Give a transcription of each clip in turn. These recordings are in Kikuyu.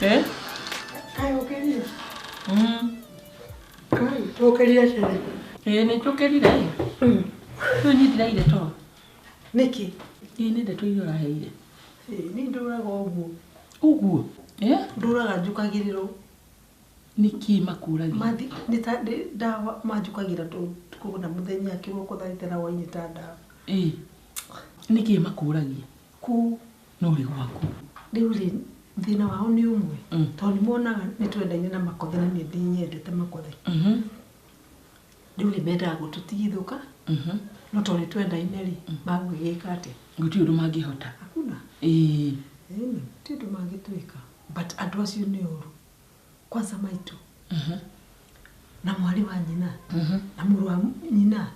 Eh? Kaĩ ũkĩrire? Kaĩ ũkĩrire tene? Ĩĩ nĩ njũkĩrire. Rĩu niĩ ndiraire toro. Nĩkĩ? Ĩĩ nĩ ndeto iria ũraheire. Ĩĩ niĩ ndũraga ũguo. Ũguo? Eh? Ndũraga njũkagĩrĩrwo. Nĩkĩ makũragia? Mathi nĩ ta ndawa manjũkagĩra ũtukũ na mũthenya kĩroko thaa thita na hwaĩ-inĩ ta ndawa. Ĩĩ. Nĩkĩ makũragia? Kũ? No ũrĩ gwaku. Rĩu rĩ thĩna wao nĩ ũmwe tondũ nĩ monaga nĩ twendaine na Makothe na niĩ ndinyendete Makothe. Rĩu rĩ mendaga gũtũtigithũka no tondũ nĩ twendaine rĩ magũgĩka atĩa? Gũtirĩ ũndũ mangĩhota. Hakuna. Ĩĩ. Ĩni gũtirĩ ũndũ mangĩtwĩka. But andũ acio nĩ oru. Kwanza maitũ. Na mwarĩ wa nyina. Na mũrũ wa nyina.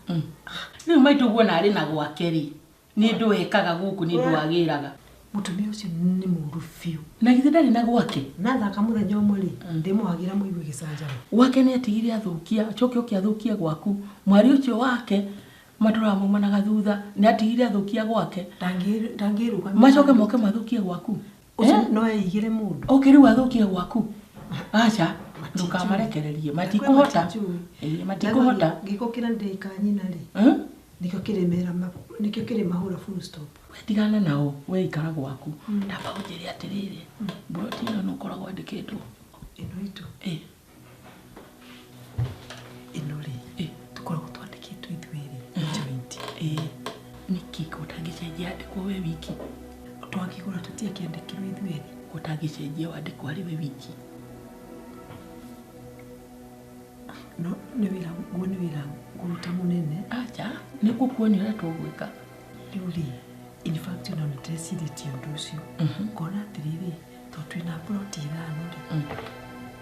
Rĩu maitũ guona arĩ na gwake rĩ nĩ ũndũ wekaga gũkũ nĩ ũndũ wagĩraga. Mũtumia ũcio nĩ mũũru biũ. Na githĩ ndarĩ na gwake? Na thaka mũthenya ũmwe rĩ ndĩmũhagĩra mũigue gĩcanjama. Gwake nĩ atigire athũkia, acoke oke athũkie gwaku. Mwarĩ ũcio wake matũraga maumanaga thutha nĩ atigire athũkia gwake. Ndangĩrũgamia. Macoke moke mathũkie gwaku. Ũcio no eigĩre mũndũ. Oke rĩu athũkie gwaku. Aca, ndũkamarekererie. Matikũhota. Ĩĩ matikũhota. Gĩko kĩrĩa ndĩka nyina rĩ. Nĩkĩo kĩrĩmera nĩkĩo kĩrĩmahũra full stop. We tigana nao, we ikara gwaku. Ndamba ũnjĩre atĩrĩrĩ, mburoti ĩno nĩ ũkoragwo wandĩkĩtwo? Ĩno itũ. Ĩĩ. Ĩno rĩ, tũkoragwo twandĩkĩtwo ithuĩ erĩ joint. Ĩĩ. Nĩkĩ ũtangĩcenjia andĩkwo we wiki? Twakĩgũra tũtiakĩandĩkirwo ithuĩ erĩ. Ũtangĩcenjia wandĩkwo arĩ we wiki. No nĩ wĩra guo nĩ wĩra ngũruta mũnene. Acha, nĩ ngũkuonia ũrĩa tũgwĩka. Rĩu rĩ, in fact ona nĩ ndĩrecirĩtie ũndũ ũcio. Ngona atĩrĩrĩ, tondũ twĩna ploti ithano rĩ,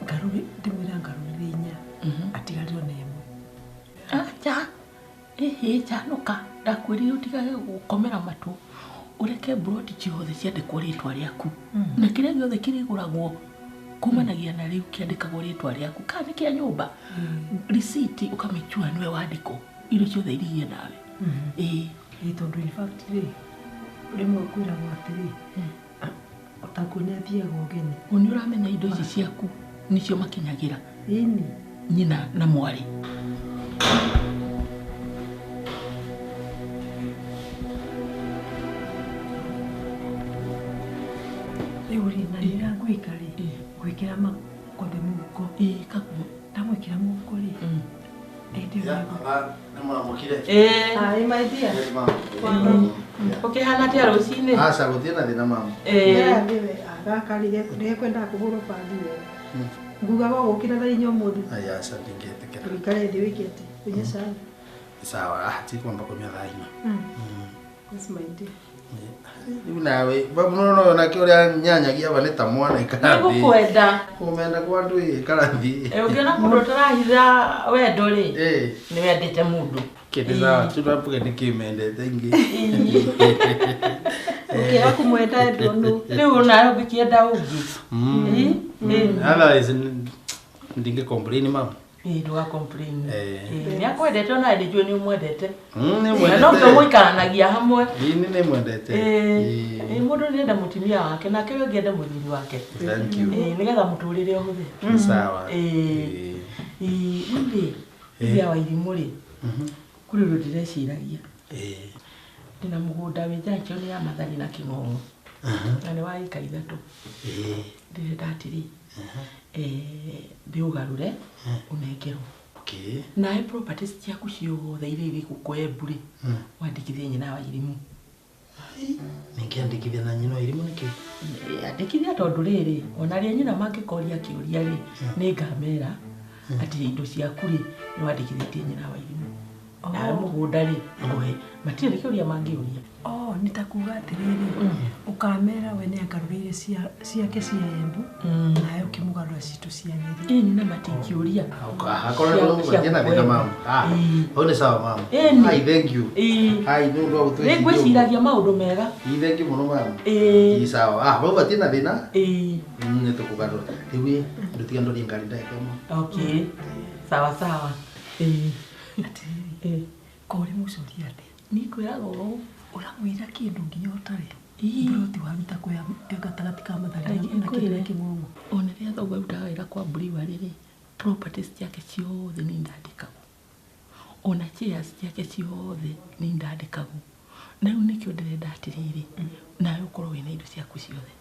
ngarũrĩ ndĩmwĩra ngarũrĩre inya, atigarĩrwo na ĩmwe. Acha, ĩhĩ canũka, ndakwĩrire ũtigage gũkomera matũ. Ũreke mburoti ciothe ciandĩkwo rĩtwa rĩaku. Na kĩrĩa gĩothe kĩrĩgũragwo kumanagia na rĩu kĩandĩkagwo rĩtwa rĩaku. Kana nĩ kĩa nyũmba. Receipt ũkamĩchua nĩwe wandĩkwo. Indo ciothe irigie nawe. Ĩĩ. Ĩĩ tondũ in fact rĩ, rĩmwe kwĩragwo atĩrĩ, otakuo nĩ athiaga ũgeni. Nĩ ũramenya indo ici ciaku nĩcio makinyagĩra. Ĩni. Nyina na mwarĩ. Rĩu rĩ, na rĩrĩa ngwĩka rĩ, ngwĩkĩra Makothe mũhuko. Ĩĩ kaguo. Ndamwĩkĩra mũhuko rĩ, Nĩ mwamũkire? Ĩĩ. Hi my dear. Yes, ma'am. Ũkĩhana atĩa rũcinĩ? Aca gũtirĩ na thĩna ma'am. Ĩĩ. Gaka rĩ nĩgekwendaga kũhũrwo bathi wega. Ngugaga ũgũkĩra thaa inya ũmũthĩ. Ai aca ndingĩtĩkĩra. Ũikare thĩ wĩke atĩ, ũnyue cai. Sawa, ah tikwamba kũnyua thaa inya. Yes my dear. Rĩu nawe, no no nake ũrĩa nyanyagia aba nĩ ta mwana ikara thĩ. Nĩngũkwenda. Kũmenda kwa andũ ĩ ikara thĩ. Ũngĩona mũndũ ũtarahitha wendo rĩ, Ĩĩ. nĩ wendete mũndũ. Kĩndĩ sawa, tũrambuge nĩkĩ mendete ingĩ. Ũkĩaga kũmwenda endwo nũ. Rĩu onawe ũngĩkĩenda ũngĩ. Ĩĩ. Otherwise ndingĩ complain ma'am. Ĩĩ ndũga complain. Ĩĩ nĩ akwendete onawe nĩ njũĩ nĩ ũmwendete. Nĩ Na no kĩo mũikaranagia hamwe. Ĩĩ nĩ nĩmwendete. Ĩĩ mũndũ nĩ enda mũtumia wake nake ũyũ ũngĩ ende mũthuri wake. Thank you. Ĩĩ nĩgetha mũtũrĩre ũhũthe. Sawa. Ĩĩ. Ĩĩ rĩu rĩ, ithe wa irimũ rĩ, kũrĩ ũndũ ndĩreciragia. Ndĩna mũgũnda wĩ junction ya Mathari na Kĩng'ong'o. Na nĩ wa ĩka ithatũ. Ndĩrenda atĩrĩ, ndĩũgarũre ũnengerwo. Okay. Nawe properties ciaku ciothe iria irĩ gũkũ Embu rĩ, wandĩkithie nyina wa irimũ. Ningĩandĩkithia na nyina wa irimũ nĩkĩ? Andĩkithia tondũ rĩrĩ, ona arĩa nyina mangĩkoria kĩũria rĩ, nĩ ngamera atĩ indo ciaku rĩ, nĩ wandĩkithĩtie nyina wa irimũ. Nawe mũgũnda rĩ, ngũhe. Matirĩ kĩũria mangĩũria. Oh, nĩ ta kuga atĩrĩrĩ, ũkamera we nĩ angarũrĩire ciake cia Embu, nawe ũkĩmũgarũra citũ cia Nyĩrĩ. Ĩni na matingĩũria. Akorwo nĩ na thĩna ma'am. Ah, hau nĩ sawa ma'am. Ĩni. Ai thank you. Ĩĩ. Ai nĩ ũndũ wa gũtwĩciria. Nĩ ngwĩciragia maũndũ mega. Ĩĩ thank you mũno ma'am. Ĩĩ. Ĩĩ sawa. Ah, hau hatirĩ na thĩna. Ĩĩ. Nĩ tũkũgarũra. Rĩu ĩ, ndũtiga ndorie ngari ndagĩka ĩmwe. Okay. Sawa sawa. Ĩĩ. Atĩrĩrĩ, ko ũrĩ mũcuria atĩa? Niĩ ngwĩraga ũũ. Ũramwĩra kĩndũ nginya ũtarĩ. Mburoti waruta kũ ya gatagatĩ ka Mathari na kĩrĩa Kĩng'ong'o. Thoguo arutaga wĩra kwa brewery rĩ, properties ciake ciothe nĩ ndandĩkagwo. Ona shares ciake ciothe nĩ ndandĩkagwo. Na rĩu nĩkĩo ndĩrenda atĩrĩrĩ, nawe ũkorwo wĩna indo ciaku ciothe.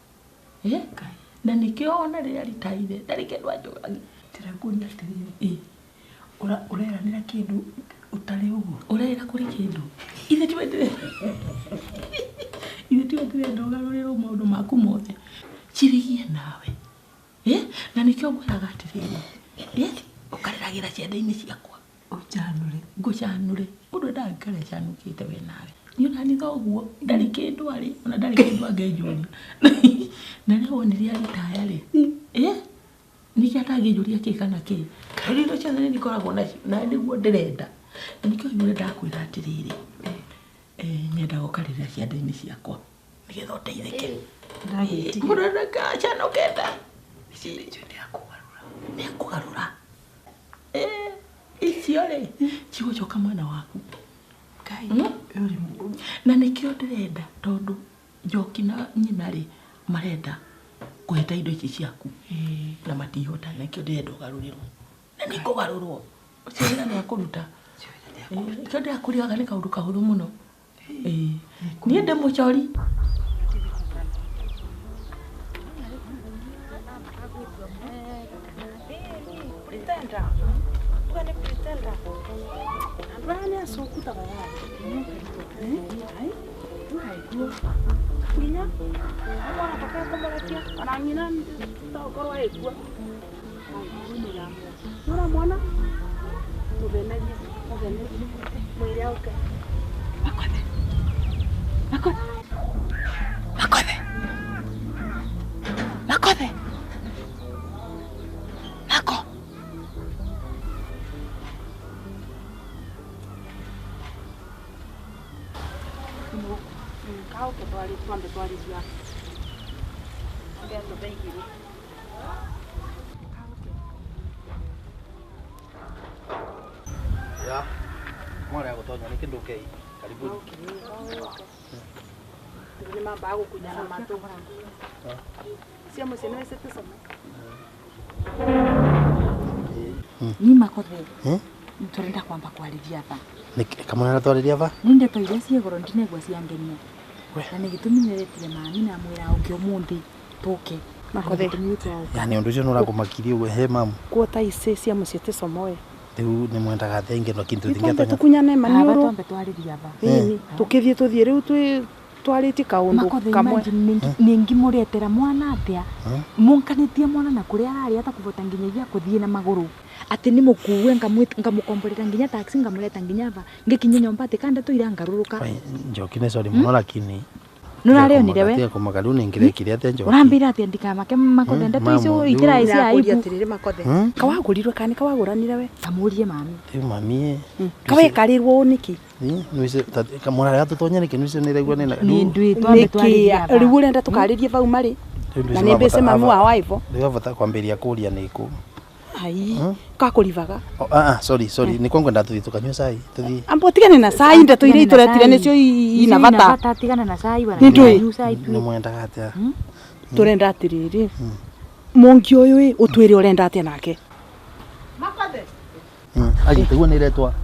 Na nĩkĩo ona rĩrĩa ritaire ndarĩ kĩndũ anjũragia. Ndĩrakũria atĩrĩrĩ, ũreranĩra kĩndũ ũtarĩ ũguo? Ũrerĩra kũrĩ kĩndũ? Ithe tiwe ndĩrenda ũgarũrĩrwo maũndũ maku mothe. Cirigie nawe. Na nĩkĩo ngwĩraga atĩrĩrĩ, ũkarĩragĩra ciande-inĩ ciakwa. Ũnjanũre. Ngũcanũre. Mũndũ endaga aikare acanũkĩte we nawe. Niĩ ona nĩ thoguo ndarĩ kĩndũ arĩ, ona ndarĩ kĩndũ angĩnjũria. Na rĩrĩa wonire aritaya rĩ, nĩkĩo atangĩnjũria kĩ kana kĩ. Tondũ indo ciothe nĩ ndikoragwo nacio, na nĩguo ndĩrenda. Na nĩkĩo rĩu ndakwĩra atĩrĩrĩ, nyendaga ũkarĩrĩra ciande-inĩ ciakwa nĩgetha ũteithĩke. Mũndũ endaga acanũkĩte. Nĩ akũgarũra. Icio rĩ, cigũcoka mwena waku. Na nĩkĩo ndĩrenda tondũ Njoki na nyina rĩ marenda kũhĩta indo ici ciaku na matihota, nĩkĩo ndĩrenda ũgarũrĩrwo. Na nĩ ngũgarũrwo. Ũcio wĩra nĩ akũruta. Nĩkĩo ndĩrakũrĩaga nĩ kaũndũ kahũthũ mũno. Niĩ ndĩ mũcori. Makothe. Mako. Ya, mwana gũtonya nĩ kĩndũ kei. Karibuni. Ni Makothe. Turenda kwamba kwarĩria ba. Kamwana twarĩria ba? Nĩ ndeto iria ciĩgoro ndinegua ciangenia. Na nĩ gĩtũmi nĩretire mami na mwĩra ũke ũmũthĩ tũke. Makothe. Yani ũndũ ũcio nĩ ũrakũmakirie ũguo he mamu. Kuota ici cia mũciĩ tĩcomoe. Rĩu nĩ mwendaga thenge no kintu thingatonya. Tukunyane maniũrũ. Twambe twarĩria ba. Tũkĩthiĩ tũthiĩ rĩu twĩ twarĩtie kaũndũ kamwe. Ningimũretera mwana atĩa? Mũnkanĩtie mwana na kũrĩa ararĩ atakũbota nginyagia kũthiĩ na magũrũ. Atĩ nĩ mũkuue ngamũkomborera nginya taxi ngamũreta nginya ba ngĩkinya nyũmba atĩ kanda tũira ngarũrũka. Njoki nĩ sorry mũno lakini nũrarĩonire we? Tiga kũmaka rĩu nĩngĩrekire atĩa Njoki? Ũrambĩra atĩa ndikamake Makothe ndeto icio itiraĩ cia aibu. Atĩrĩrĩ Makothe. Kawagũrirwe kana kawagũranire we? Kamũrie mami. Rĩu mami. Kawekarĩrwo nĩkĩ? Kamũrarĩa tũtonye nĩkĩ nĩcio nĩraigua nĩna. Nĩ ndũĩ twambe twarĩria ba. Rĩu ũrenda tũkarĩrie vau marĩ? Na nĩ mbĩce mamu wa waivo. Rĩu bata kwambĩrĩria kũria nĩkũ. Ai, kakũrivaga. Sorry, sorry, nĩ kwenda tũthiĩ tũkanyue cai, tũthiĩ. Ambo tigane na cai ndeto iria itũretire nĩcio ina bata. Tigana na cai bwana. Nĩ cai Nĩ mwendaga atĩa? Tũrenda atĩrĩrĩ. Mũngi ũyũ ĩ ũtwĩre ũrenda atĩa nake. Makothe. Ai, taiguo nĩ iretwa.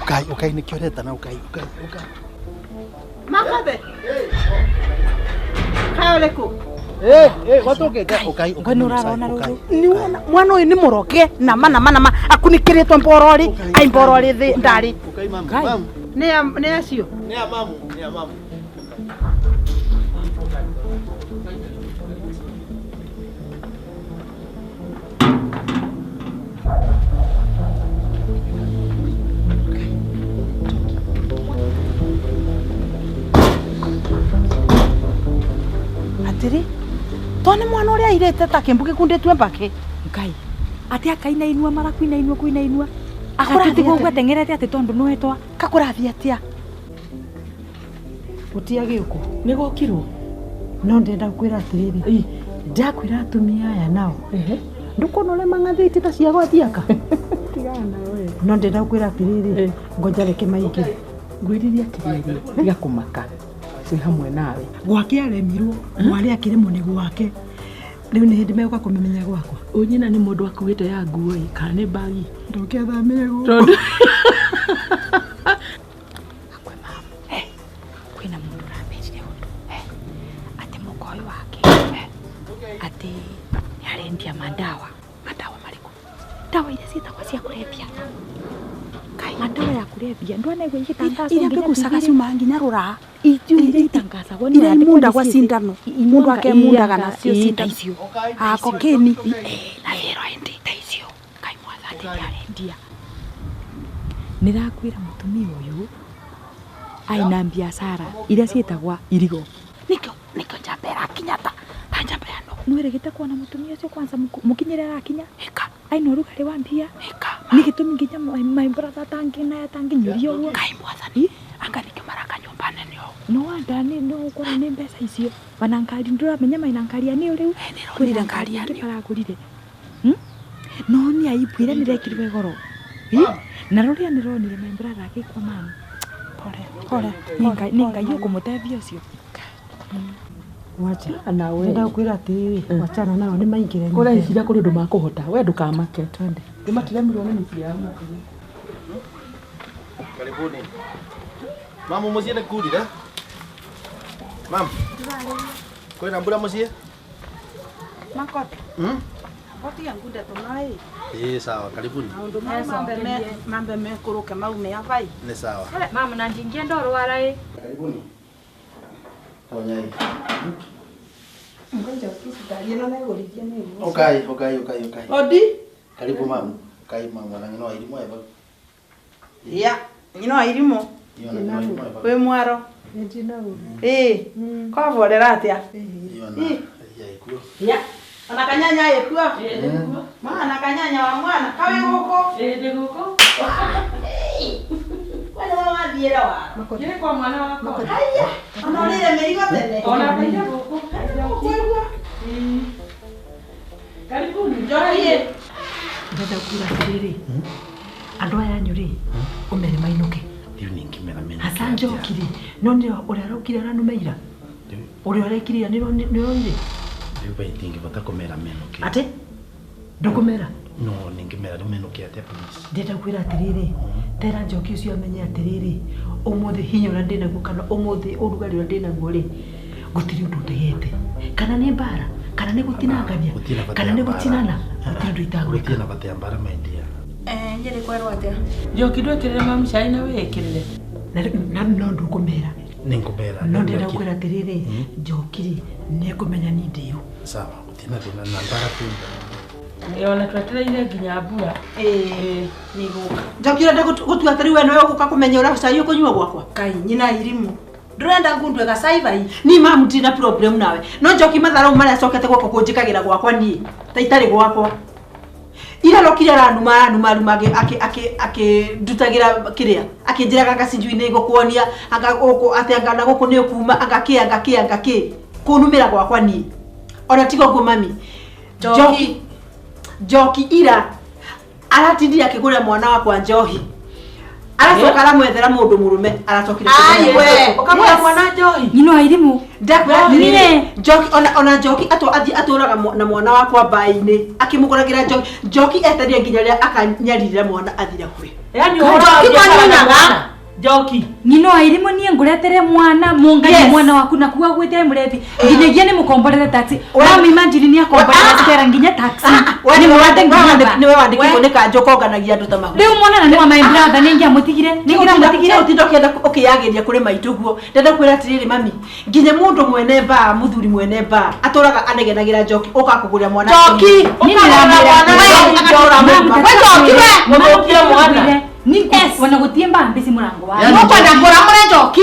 Ukai, ukai nĩkĩo ũretana ukai, ukai, ukai. Makothe. Kaĩ ũrĩkũ? Watũkĩte ukai, ukai. Nĩwona mwana ũyũ nĩ mũroke nama nama nama akunikĩrĩtwo mborori, ai mborori thĩ ndarĩ. Ukai mamu, mamu. Nĩ acio? Nĩ a mamu, nĩ a mamu. Atĩrĩ, tone mwana ũrĩa airĩte ta kĩmbu gĩkundĩtue mbakĩ. Ngai. Atĩ akainainua mara kuinainua kuinainua. Agatũtigwo ũguo ateng'erete atĩ tondũ nĩwetwa. Kakũrathiĩ atĩa? Gũtia gĩũkũ. Nĩ gokirwo. No ndĩrenda gũkwĩra atĩrĩrĩ. Ndakwĩra atumia aya nao. Ndũkuona ũrĩa mang'athĩtie ta cia gwathiaka? Tigana nawe. No ndĩrenda gũkwĩra atĩrĩrĩ, ngoja reke maingĩre. Ngwĩrire atĩrĩrĩ, tiga kũmaka. Twĩ hamwe nawe. Gwake aremirwo, mwarĩ akĩremwo nĩ gwake. Rĩu nĩ hĩndĩ megũka kũmĩmenya gwakwa. Ũnyina nĩ mũndũ akuĩte ya nguo ĩ kana nĩ mbagi Ndũngĩathamire gũkũ. Tondũ Akwe mama. Kwĩna mũndũ ũramberire ũndũ. Atĩ mũka ũyũ wake. Atĩ nĩ arendia mandawa. Mandawa marĩkũ? Ndawa iria ciĩtagwo cia kũrebia. Mandawa ya kũrebia. Ndwanaigua igĩtangacwo Iria nginya mbĩgucaga TV-inĩ? ciumaga nginya rũraa. Iria itangacagwo nĩ Iria andĩkwo imundagwa nĩ ciĩte. cindano. Mũndũ akemundaga nacio Ĩĩ, ta cindano. icio. Ah, kokeni. Na heroin ta icio. Ngai mwathani nĩ arendia. Nĩrakwĩra mũtumia ũyũ aina biacara iria ciĩtagwa irigo. Nĩkĩo nĩkĩo njamba ĩrakinya ta ta njamba ya nũgũ. Nwĩrĩgĩte kuona mũtumia ũcio kwanza mũkinyĩre arakinya Ĩka aina ũrugarĩ wa mbia ĩka. nĩ gĩtũmi nginya my brother atangĩ naye atangĩnyũria ũguo. Ngai mwathani. Anga nĩkĩo maraka nyũmba nene ũguo. No wanda nĩ no ũkora nĩ mbeca icio ona ngari ndũramenya maina ngari ya nĩũ rĩu Nĩronire ngari ya ingĩ nĩũ. maragũrire. No nĩ aibu ĩrĩa nĩrekirwe goro. Na rũrĩa nĩronire my brother agĩkua mamu. Pole pole. Nĩ Ngai ũkũmũteithia ũcio. Wacha. nawe Ndĩrenda gũkwĩra atĩrĩrĩ, wachana nao nĩ maingĩre. ũreciria kũrĩ ũndũ makũhota we ndũkamake Twende. nĩmatiremirwo nĩ mĩciĩ yao. Karibuni. Mamu muciĩ nĩ kurire? Mam. Kwĩna mbura mũciĩ? Makothe. Mm? Otiga ngunde tũmaĩ. Ĩĩ sawa, karibuni. Maũndũ mau mambe me mambe mekũrũke maume abai. Nĩ sawa. Mama na ndingĩenda ũrwara ĩ. Karibuni. Tonyai. Ngoja ukicitari ĩno negũrithia nĩ guo. Ukai, ukai, ukai, ukai. Odi. Karibu mamu. Ukai mamu, ona ng'ino wairimu eva. Ya, nyina wa irimũ. Iyo na ng'ino wairimu eva. Wĩ mwaro. Nĩ ndina ũru. Ĩĩ. Kwaborera atĩa? Iyo na ya ikuo. Ya. Ona kanyanya ĩkuo. Mwana kanyanya wa mwana kawe gũkũ. Ĩĩ ndĩ gũkũ. Kwani wa wathiĩra waro. Kĩrĩ kwa mwana wakwa. Haiya. Ona ũrĩire mĩrigo tene. Ona ndaire gũkũ. Kũigua. Karibuni. Njohi. Ndĩrenda gũkwĩra atĩrĩrĩ, andũ aya anyu rĩ, ũmere mainũke. Rĩu ningĩmera mena. Hasa Njoki rĩ, no nĩ ũrĩa araukire aranume ira. Ũrĩa ũrekire ira nĩũronire? Rĩu bai ndingĩbota kũmera menũke. Atĩ? Ndũkũmera? No ningĩmera rĩu menũke atĩa please. Ndĩrenda kwĩra atĩrĩrĩ, tera Njoki ũcio amenye atĩrĩrĩ, ũmũthĩ hinya ũrĩa ndĩnaguo kana ũmũthĩ ũrugarĩ ũrĩa ndĩnaguo rĩ, gũtirĩ ũndũ ũtegete. Kana nĩ mbara, kana nĩ gũtinangania, Gũtirĩ na bata kana ya nĩ mbara. gũtinana, gũtirĩ ũndũ itagwĩka. Gũtirĩ na bata ya mbara my dear. Nyĩrĩ kwerwo atĩa? Njoki ndwekĩrĩre mamu cai na wĩĩkĩrĩre. Na no ndũkũmera. Nĩngũmera. No ndĩrenda gũkwĩra atĩrĩrĩ, Njoki rĩ, nĩekũmenya ni ndĩũ. Sawa, gũtirĩ na thĩna na mbara tu. Ĩĩ ona twetereire nginya mbura. Ĩĩ nĩgũka. Njoki ũrenda gũtua atĩ rĩu we nĩwe ũgũka kũmenya ũrĩa cai ũkũnyua gwakwa? Kai nyina irimũ. Ndũrenda ngundwe gacai bai. Ni mamu ndirĩ na problem nawe. No Njoki matharau marĩa acokete gwakwa kũnjĩkagĩra gwakwa niĩ ta itarĩ gwakwa. Ira rokire aranuma aranuma aruma akĩndutagĩra kĩrĩa akĩnjĩraga anga sijui nĩ ngũkuonia anga gũkũ atĩ anga na gũkũ nĩ ũkuma anga kĩ anga kĩ anga kĩ kũnumĩra gwakwa niĩ. Ona tiga ũguo mami. Njoki Njoki ira aratindire akĩgũrĩra mwana wakwa njohi. Aracoka aramwethera mũndũ mũrũme aracokire Ai we. Ũkagũra mwana njohi. Nyina wa irimũ. Ndakwĩra atĩrĩrĩ, Nĩĩ. Njoki ona Njoki athiĩ atũraga na mwana wakwa mbaĩ-inĩ akĩmũgũragĩra njohi. Njoki eterire nginya rĩrĩa akanyarirĩra mwana athire kwĩ. Yaani ũhoro wa Njoki biacara na kwanyunaga. mwana. Njoki. Nyina wa irimũ niĩ ngũretere mwana mũnganie Yes. mwana waku na kuga gwĩte mũrebi nginyagia nĩ mũkomborere taxi. We- Mami imagine nĩ akomborera Ah, ah. Stella nginya taxi. We Nĩ mũrate nginya ba. nĩwe wandĩkĩtwo nĩ kanjũ konganagia andũ ta mahuti. Rĩu mwana na nĩ wa my brother nĩ ingĩamũtigire. Nĩ ingĩramũtigire. Ũtinda ũkĩenda ũkĩyagĩria kũrĩ maitũ guo. Ndĩrenda kwĩra atĩrĩrĩ mami, nginya mũndũ mwene mbaa, mũthuri mwene mbaa, atũraga anegenagĩra Njoki ũka kũgũrĩra mwana. Njoki. Niĩ Ũkagũra ndĩramwĩra mwana atĩrĩrĩ, agatũra Mami, mũmba. We Njoki we. Mũthũkie mwana. Yes. Ona gũtiĩ mbaa mbici mũrango wa. Yaani Mũkwenda ngũra mũre Njoki.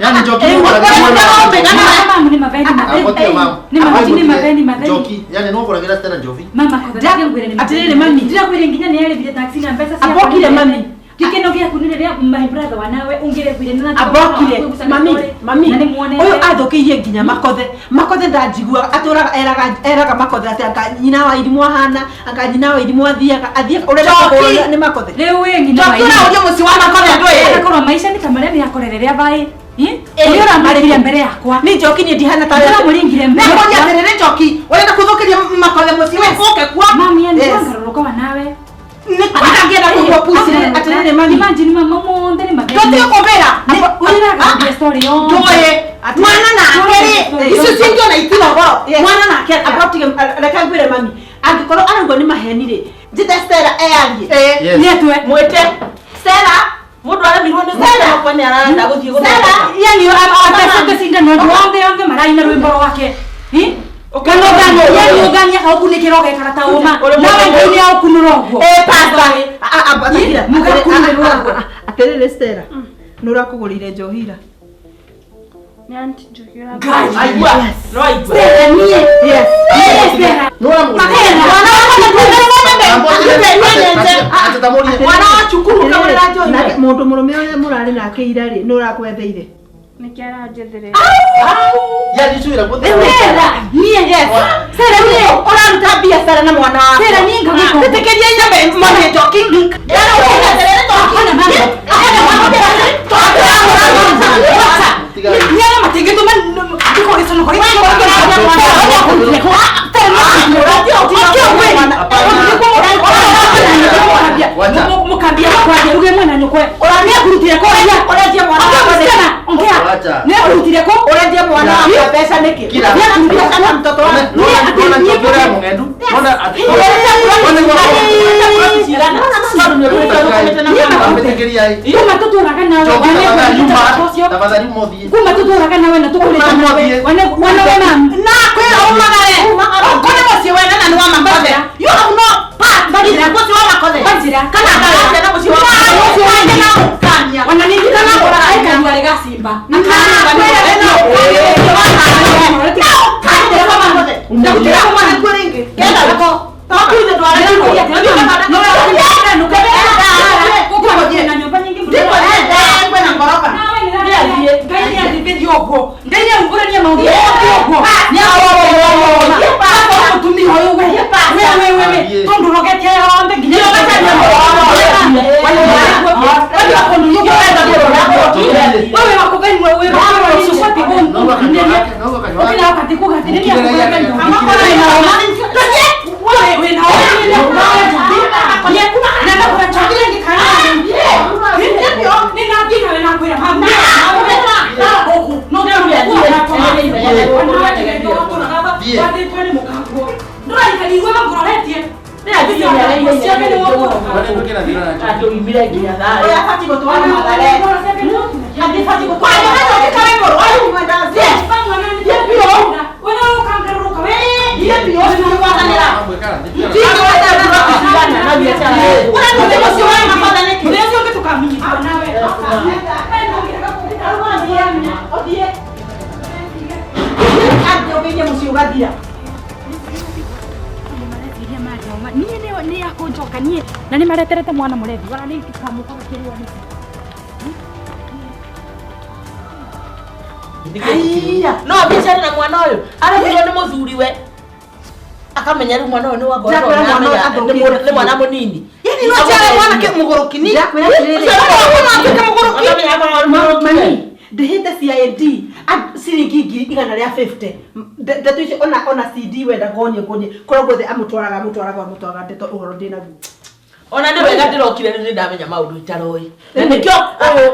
Yaani Njoki Ĩĩ, nĩ ũgũragĩra mũkwenda mwana ngũra waku. Mama, mamu nĩ maveni matheri. Akotie mamu. Nĩ mahuti nĩ maveni matheri. Njoki, yaani no ũgũragĩra Stella njohi. Mama kothe ngwĩre nĩ Atĩrĩrĩ mami. Ndĩrakwĩre nginya nĩ arĩbire taxi na mbeca ciakwa. Abokire mami. Gĩkeno gĩaku nĩ rĩrĩa my brother wa nawe ũngĩrekuire na Abokire mami mami na nĩ muonete. ũyũ athũkĩirie nginya makothe makothe ndanjiguaga atũraga eraga eraga makothe atĩ anga nyina wa irimũ ahana anga nyina wa irimũ athiaga athiaga ũrenda Njoki! kũhũrwo nĩ makothe Rĩu wĩ nyina wa Njoki ũraũria mũciĩ wa makothe ndũĩ. Agakorwo maica nĩ ta marĩa nĩ akorereria baĩ. Uri uramũringire mbere yakwa. Ni Njoki ni ndihana ta Ndĩramũringire mbere. Nakwambia atĩrĩrĩ Njoki, ũrenda kũthũkĩria makothe mũciĩ we ũke kwa. Mami yani ngarũrũka wa nawe. Nĩ kwenda kũgua pusi atĩrĩrĩ mami. Imagine mama monthe nĩ mathĩna. Tũtige kũmbĩra. Ũrĩraga story yothe. Ndoe. Mwana nake rĩ, icio cingĩ ona itirĩ ũhoro. Mwana nake agotige reke ngwĩre mami. Angĩkorwo arauga nĩ maheni rĩ, njĩte Stella eyarie. Nĩ atwe. Mwĩte. Stella mundu aremirwo ni Stella kwa ni ararenda guthie guthondeka. Yani atacete cindano andu othe othe maraina rwimbo rwake. Kana yani ugania haukunikira ugekara ta uma. Nawe Ngai ni aukunura uguo. Eh pastor. Mugakunurwo uguo. Atiriri Stella. Nũ ũrakũgũrĩire njohi ira? Nĩ aunty Njoki ũrakũgũrĩire. Aigua. No aigua. Stella niĩ. Yes. Stella. Nũ ũramũgũrĩire. Mwana wa cukuru ũkagũrĩra njohi. Nake mũndũ mũrũme ũrĩa mũrarĩ nake ira rĩ, nũ ũrakwetheire? Nĩkĩ aranjetherera? Yani icio irakwetherera. Stella niĩ. Yes. Stella niĩ ũraruta biacara na mwana waku. Stella niĩ ngagĩka. Ĩtĩkĩria nyambe mami Njoki. Niĩ matingĩtũma ndikũgĩconoka. Mukambia kwaria uge mwana nyukwe nĩakurutire kũ ũrendia mwana ongea nĩakurutire kũ ũrendia mwana wa mbeca nĩkĩ nĩakurutire na mtoto wa nona Njoki ũrĩa mũng'endu nona atĩ kuma tũtũraga nawe tafadhali mũthiĩ kuma tũtũraga nawe na tũkũrĩte nawe wana we mami na kwĩra umagare ũkore mũciĩ wene na nĩ wa makothe you have no part in mũciĩ wa makothe kana ngaracia na mũciĩ wa makothe na ũkania ona ningĩ kana aikanyua rĩgacimba Na nĩ mareterete mwana mũrethi wala nĩ ikamũkora kĩrĩa nĩ no bicara na mwana ũyũ aremirwo nĩ mũthuri we akamenya rĩu mwana ũyũ nĩ wakwa nĩ mwana mũnini yani no aciare mwana ke mũgũrũki ni mũgũrũki ndĩhĩte CID ciringi ngiri igana rĩa 50 ndeto icio ona CD wenda ngonie kũrĩa guothe amũtwaraga ndeto ũhoro ndĩnaguo ona nĩ wega ndĩrokire nĩ ndamenya maũndũ itaroĩ na nĩkĩo ũyũ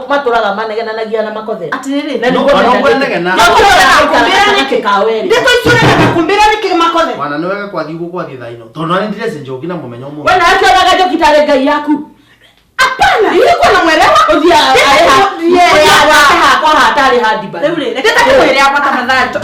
matũraga manegenanagia na makothe atĩrĩrĩ na ndeto icio ũrendaga kũmbĩra nĩkĩ makothe mwana nĩ wega kwathiĩ ũguo kwathiĩ thaa ino tondũ nĩ ndĩreci Njoki na mũmenya ũmũthĩ we nawe kĩonaga Njoki tarĩ ngai yaku hapana ilikuwa namwelewa hakwa hatarĩ handi rĩu rĩ reke takwĩre yakwa tafadhali.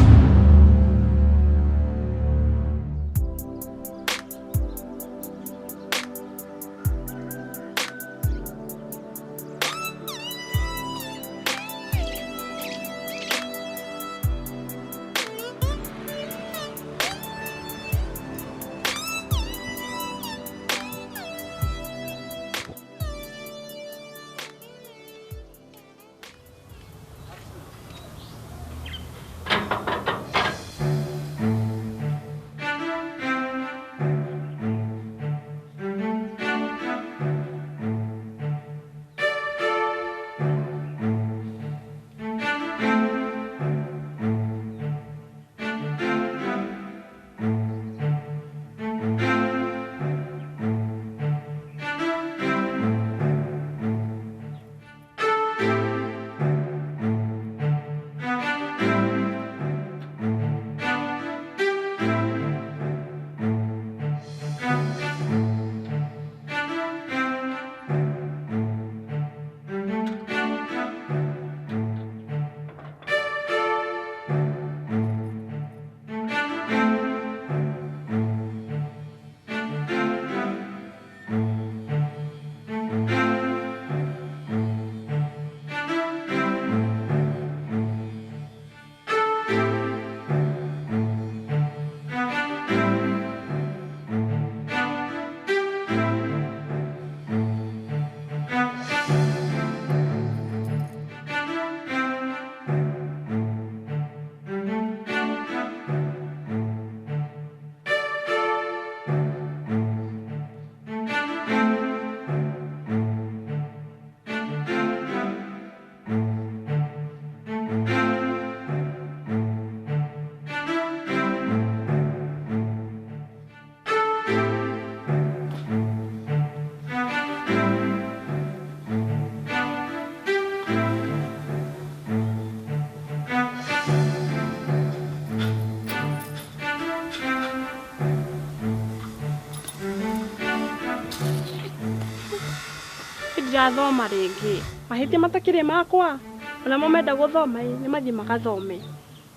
Ndigathoma rĩngĩ. Mahĩtia matakĩrĩ makwa. Ona mo menda gũthoma ĩ nĩ mathiĩ magathome.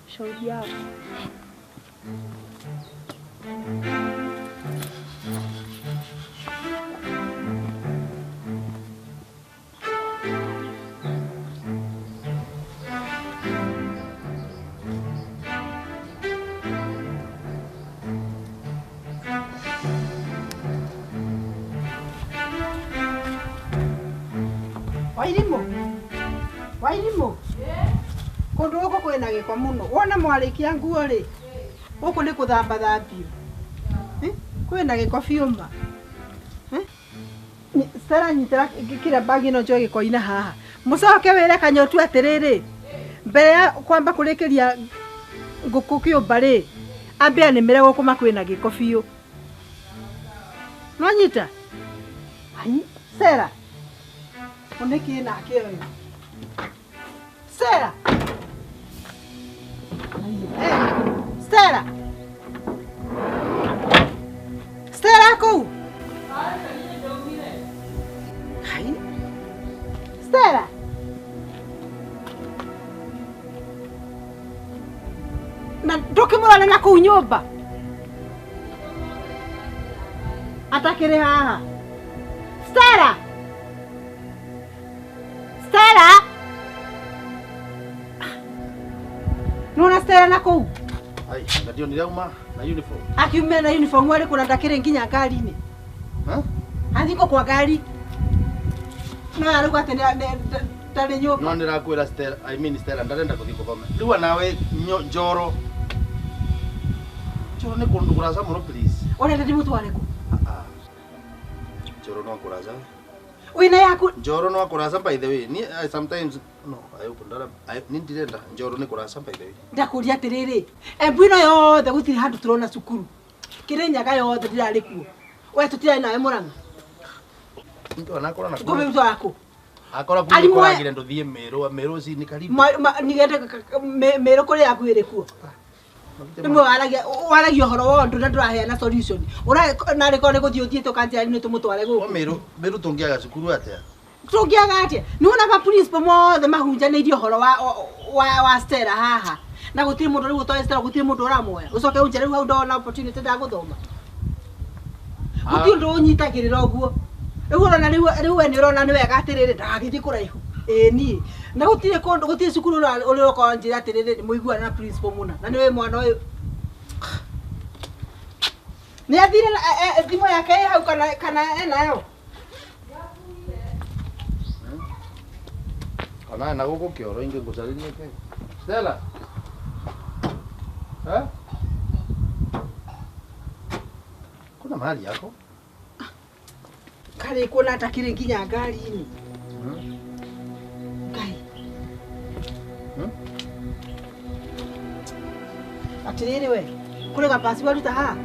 Shauri yao. Wairimu. Kundu guku kwina giko muno. Wona mwarikia nguo ri. Guku ni kuthamba thambio. Kwina giko biuma. Stella nyitira kira bagi no njoe giko ina haha. Mucoke wire kanyotu atiriri. Mbere ya kwamba kurikiria nguku kiumba ri. Ambe animire guku makwina giko biu. No nyita. Ai, Stella. Oneki nake uyu. Stella. Stella. Stella kuu. Hai. Stella. Na ndukimurana na kuu nyumba. Atakiri haha. Stella. Stella. Nona Stella na kuu. Ai, ndio nirauma na uniform. Akiume na uniform wale kuna ndakire nginya ngari-ini. Ha? Athiko kwa ngari. No aruga ati ndari nyumba. No ndirakwira Stella, I mean Stella ndarenda kuthi kuthoma. Riu nawe njoro. Njoro ni kundu kuraca muno please. Urenda ndimutware ku? Ah. Njoro no kuraca. Wina yaku Njoro no kuraca by the way. Ni I sometimes no, I ndara ni ndirenda njoro ni kuraca by the way. Ndakuria atiriri. Embu ino yothe gutiri handu turona cukuru. Kirinyaga yothe ndirari kuo. We tutira nawe Murang'a. Mtu anakora na Ngombe mtu wako. Akora kuno kuragire nduthie Meru, Meru ci ni karibu. Nigende Meru kuria yaku kuo. Nimwe waragia waragia uhoro wa undu na nduraheana solution. Ura narĩ korwo nĩ gũthiĩ ũthiĩte ũkanjĩra nĩ tũmũtware gũkũ. Meru, Meru tũngĩaga cukuru atĩa? Tũngĩaga atĩa? Nĩ wona ba principal mothe mahunjanĩirie ũhoro wa Stella haha. Na gũtirĩ mũndũ rĩu ũtoĩ Stella, gũtirĩ mũndũ ũramuoya. Ũcoke ũnjĩre rĩu hau ndona opportunity ndagũthoma. Gũtirĩ ũndũ ũnyitagĩrĩra ũguo. Rĩu ũrona rĩu we nĩ ũrona nĩ wega atĩrĩrĩ ndagagĩthiĩ kũraihu. Ĩĩ niĩ. Na gũtirĩ kũndũ gũtirĩ cukuru ũrĩ ũkorwo njĩra atĩrĩrĩ mũiguana na principal mũna. Na nĩwe mwana ũyũ. Nĩ athire thimũ yake ĩ hau kana enayo? Kana na gũkũ kĩoro ingĩ ngũcarĩrie kĩ? Stella. Eh? Kuna mahali yako? Kari kuona atakiri nginya ngari-inĩ. Ngai. Atiriri we, kure gapasi waruta haha?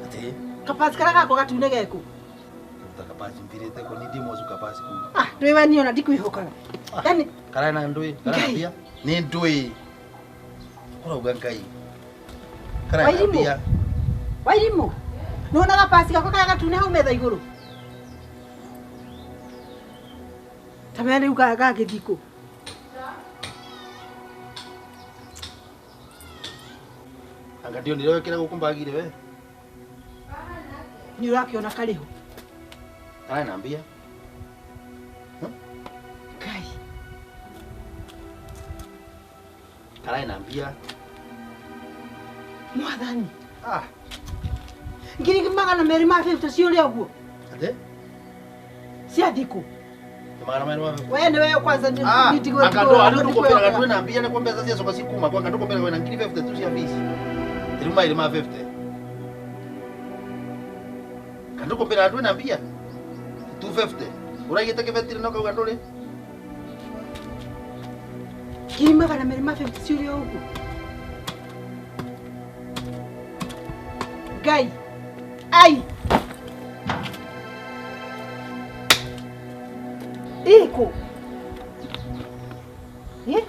Ati? Kapasi karia gakwa gatune geku? Ruta kapasi mthirite ko ni ndimocu kapasi ku. Ah, ndui we niĩ ona ndikwihokaga. Yaani karai na ndui, karai na mbia. Ni ndui. Urauga Ngai. Karai na mbia. Wairimu. Nĩwona gapasi gakwa karia gatune hau metha igũrũ? Ta menya rĩu gagĩthiĩ kũ? Anga ndionire wekĩra gũkũ mbagire we. Nĩ ũrakĩona karĩho? Karai na mbia. Ngai. Karai na mbia. Mwathani. Ah. 250 ciũrĩ ũguo. Atĩ? Cia thikũ. Magana merĩ ma 50. We nĩwe kwanza ndigwe. Akando andu ndukumbĩraga twĩna mbia na kwa mbeca cia coka cikuma kwa ndukumbĩraga wĩna 50 tu cia fees. Rĩu maĩrĩ ma 50. Kandukumbĩraga twĩna mbia 250. Ũraigĩte kĩbetiri na ũkauga ndũrĩ. 250 ciũrĩ ũguo. Ngai. Ai. Iko. Eh?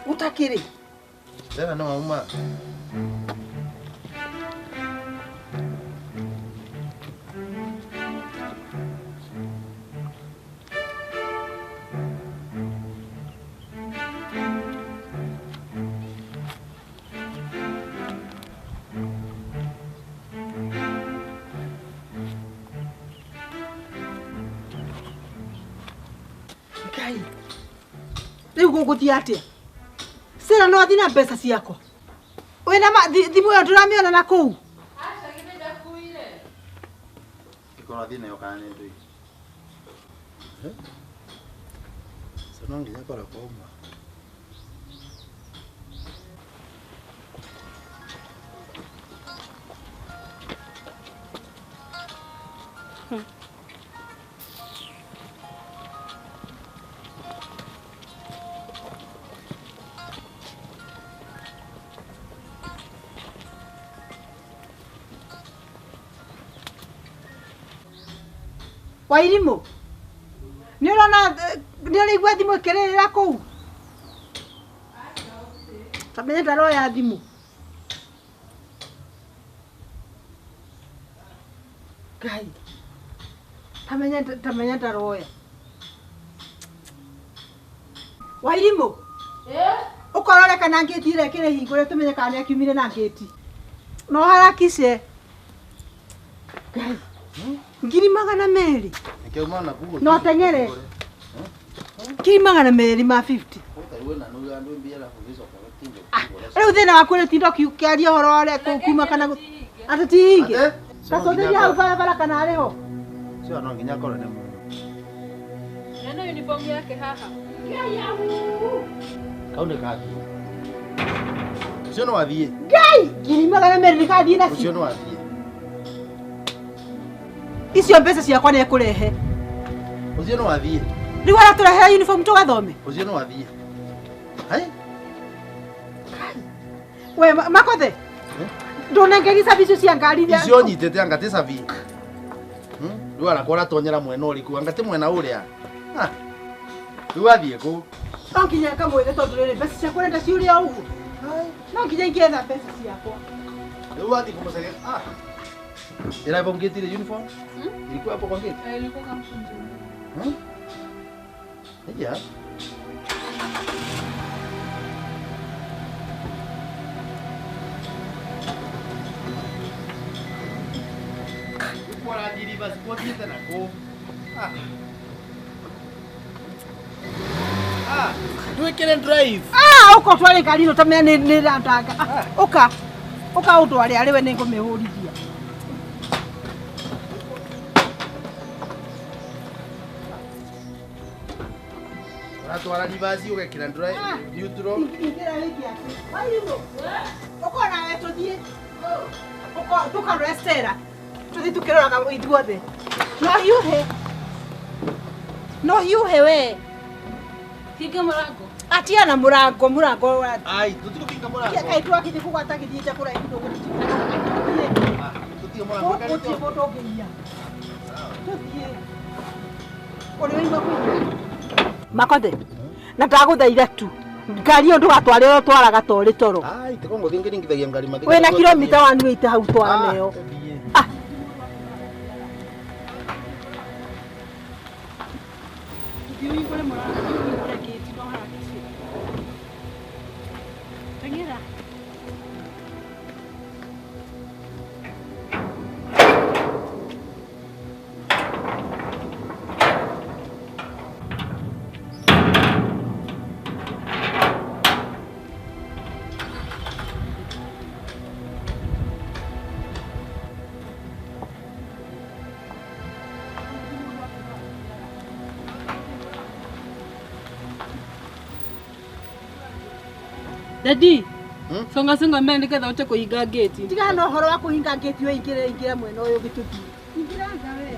Utakiri. Stella no uma. Rĩu gũgũthiĩ atĩa? Sera no athiĩ na mbeca ciakwa. Wĩna thimũ ĩyo ndũramĩona na kũu? Aca githĩ ndakuire. Ĩkorwo athiĩ nayo kana nĩ ndũĩ. So no nginya akorwo kwauma. Wairimu nĩ ũrona nĩ ũraigua thimũ ĩkĩrĩrĩra kũu? Tamenya ndaroya thimũ. Ngai tamenya ndaroya. Wairimu ũkorore kana ngĩti ĩrĩa ĩkĩrĩ hingũre tũmenye kana nĩakiumire na ngĩti. No harakice. Ngai 200,000. No tengere 200,000 ma 50. Rĩu thĩna waku nĩ tinda ũkĩaria ũhoro wa ũrĩa kuma kana atĩ ti hinge. Tacũthĩria hau barabara kana arĩ ho. Cio no nginya akorwo nĩ mũndũ. Neno uniform yake haha. Kau nĩ kathiĩ. Ũcio no athiĩ. Ngai 200,000 nĩ kathiĩ nacio. Ũcio no athiĩ. Icio mbeca ciakwa nĩ ekũrehe. Ũcio no athiĩ. Rĩu aratũrehera uniform tũgathome. Ũcio no athiĩ. Hai? We Makothe. Ndũnengeri cabi icio cia ngari iria. Icio nyitĩte anga ti cabi. Rĩu arakora atonyera mwena ũrĩkũ anga ti mwena ũrĩa. Rĩu athiĩ kũ? No nginya ngamwĩre tondũ rĩrĩ mbeca ciakwa ũrenda ciũrĩe o ũguo. No nginya ingĩetha mbeca ciakwa. Rĩu athiĩ kũmũcaria. Ila hapo mgeti ile uniform? Ilikuwa hapo kwa gate? Ilikuwa kama mfunjo. Yeah. Kwa ajili basi kwa kitu na ko. Tuwekele drive. Uko tware ngari no tamenya ni randanga. Uka. Uka utware ari we nĩngũmĩhũrithia. Ũratwara rivasi ũgekĩra drive neutral. Ingĩra wĩke atĩ. Wairimu. Ũko nawe tũthiĩ. Ũko tũkarore Stella. Tũthiĩ tũkĩroraga ithuothe. No hiũhe. No hiũhe we. Hinga mũrango. Atia na mũrango mũrango. Ai, tũtigũhinga mũrango. Kaĩ twakĩthiĩ kũgwata gĩthiĩte kũraihu ndũgũthiĩ. Tũtige mũrango. Gũtirĩ mũndũ ũngĩiya. Tũthiĩ. Ũrĩ waigua kũiya? Makothe. Na ndagũthaitha tu. Ngari ĩyo ndũgatware ũrĩa ũtwaraga ta ũrĩ toro. Ai, tiga ngũthiĩ ngĩringithagia ngari mathika. Wĩna kilomita 180 hau twara nayo. Thiĩ ũhingũre mũrango, thiĩ ũhingũre gate no harakishe. Teng'era. Daddy, songa songa mbere nĩgetha ũhote kũhinga gate. Tigana na ũhoro wa kũhinga gate we ingĩra ingĩra mwena ũyũ gĩtũthiĩ. Ingĩra nja we.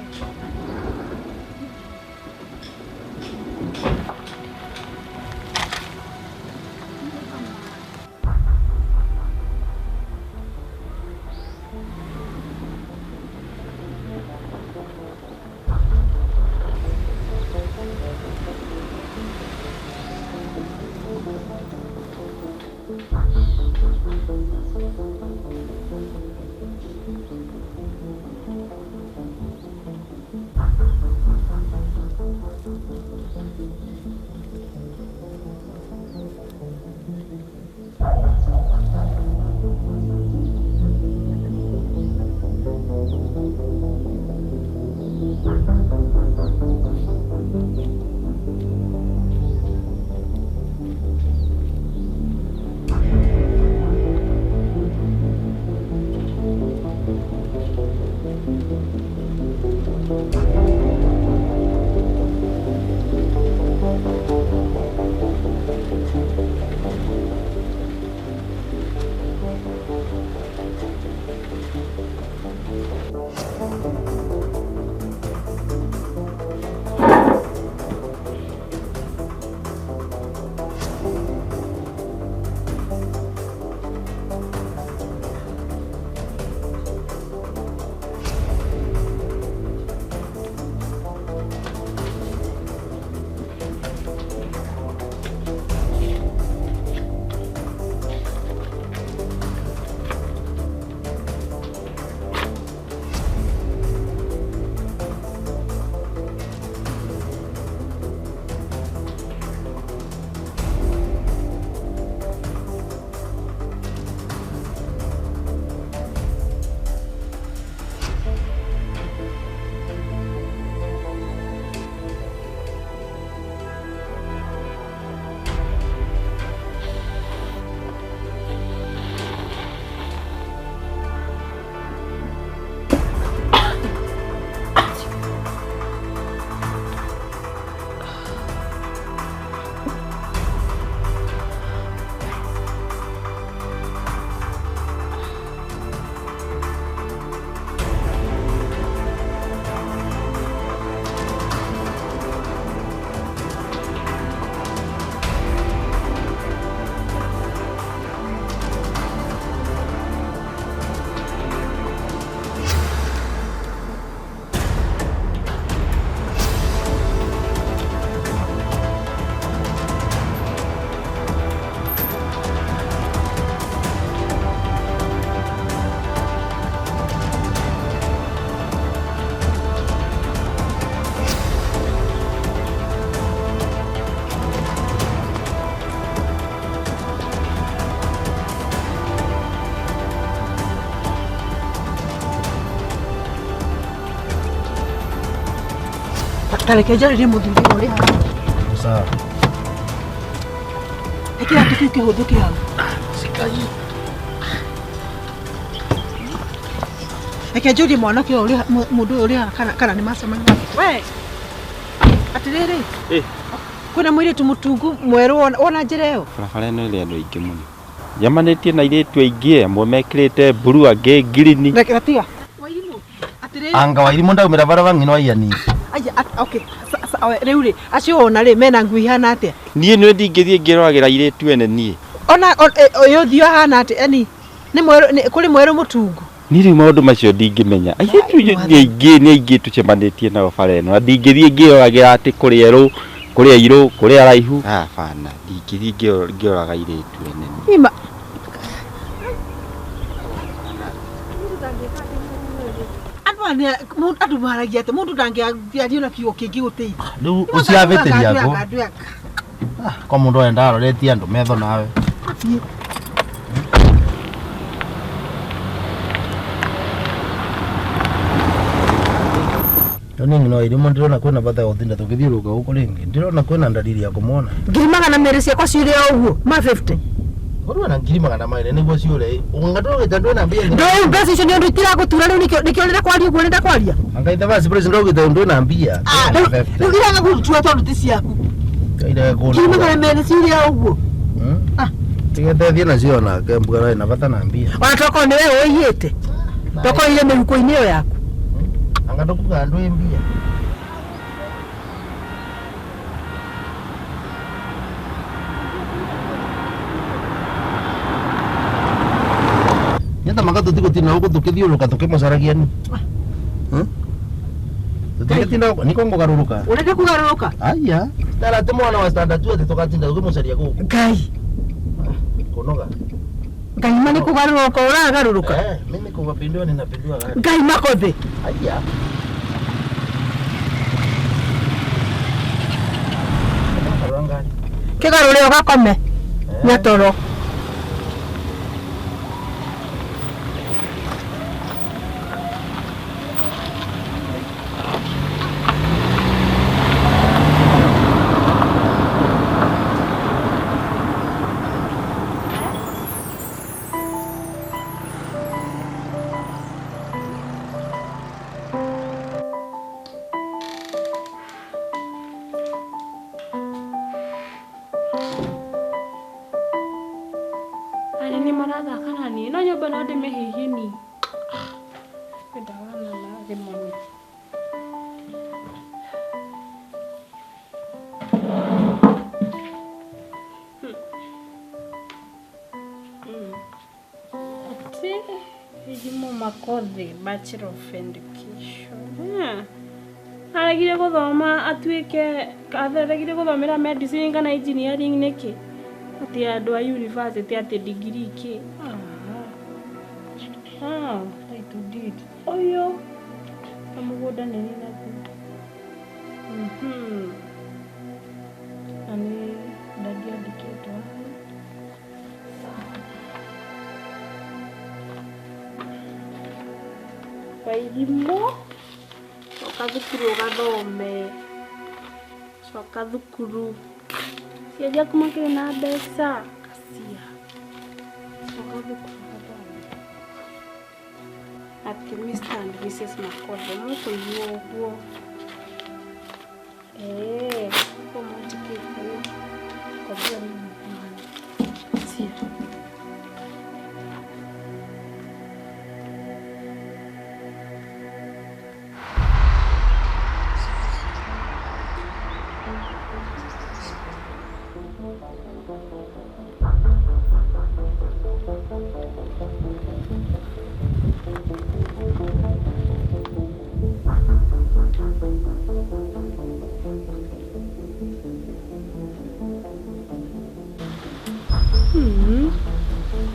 Tareke njarĩrie mũthuri ũrĩ haha. Sawa. Ĩkĩra kĩu kĩhũthũke hau. Sikai. Reke njũrie mwanake ũyũ ũrĩ mũndũ ũyũ ũrĩ haha kana nĩ macemania. We. Atĩrĩrĩ. Eh. Kwĩna mũirĩtu mũtungu mwerũ wona njĩra ĩyo. Barabara ĩno ĩrĩ andũ aingĩ mũno. Njemanĩtie na airĩtu aingĩ amwe mekĩrĩte mburu angĩ ngirini. Reke tiga. Wairimũ. Atĩrĩrĩ. Anga Wairimũ ndaumĩra barabara ng'ino aiyani. Aya, okay. Rĩu rĩ, acio wona rĩ mena ngui ihana atĩa? Niĩ nĩ ndingĩthiĩ ngĩroragĩra airĩtu ene niĩ. Ona ũyũ ũthiũ ahana atĩa? Eni nĩ mwerũ kũrĩ mwerũ mũtungu. Niĩ rĩu maũndũ macio ndingĩmenya. Airĩtu nĩ aingĩ tũcemanĩtie nao bara ĩno na ndingĩthiĩ ngĩroragĩra atĩ kũrĩ erũ, kũrĩ airũ, kũrĩ araihu. Hapana, ndingĩthiĩ ngĩroraga airĩtu ene. Ima. Andũ maragia atĩ mũndũ ndangĩaria na kiugo kĩngĩ gũteithia. Rĩu ũciavĩtĩria ngũ. Kwa mũndũ enda aroretie andũ metho nawe. Ni ng'ino Wairimũ ndĩrona kwĩna bata wa gũtinda tũkĩthiũrũrũka gũkũ rĩngĩ. Ndĩrona kwĩna ndariri ya kũmwona. 200,000 ciakwa ciũrĩ o ũguo ma 50. Korwo na 200,000 nĩguo ciũre. Ũngatũgĩta ndwĩna mbia. Ndũĩ mbeca icio nĩ ũndũ itiragũtura rĩu nĩkĩo ndĩrenda kwaria ũguo ndĩrenda kwaria. Anga ithe basi president ndũgĩte ndwĩna mbia. Rĩu iragagũtua tondũ ti ciaku. 200,000 ciũrĩ o ũguo. Tigete thiĩ nacio onake mbuga ĩna bata na mbia. Ona tokorwo nĩ we ũiyĩte. Tokorwo irĩ mĩhuko-inĩ ĩyo yaku. Anga ndokuga ndwĩ mbia. Nyata maka tũtigũtinda gũkũ tũkĩthiũrũrũka tũkĩmũcaragia ni. Tũtigũtinda gũkũ niko ngũgarũrũka. Ũrenda kũgarũrũka? Aya. Tara ti mwana wa standard 2 atĩ tũgatinda tũkĩmũcaria gũkũ. Ngai. Kũnoga. Ngai ma nĩ kũgarũrũka ũragarũrũka. Eh, mimi kũgapindua ninapindua gari. Ngai makothe. Aya. Kĩgarũre ũgakome. Nyatoro. Makothi Bachelor of Education. Aregire guthoma atuike aregire guthomera medicine kana engineering niki ati andu a university ati degree ki. Title deed. Oyo amugunda nini naguo. Ani dadi andikitwo. Wairimũ coka thukuru ũgathome, coka thukuru ciaria kuma kĩrĩ na mbeca kacia, coka thukuru ũgathome. Atĩ Mr and Mrs Makothe mũkũigua ũguo ũguo mwandĩkĩte Makothĩ nĩ mwana cia.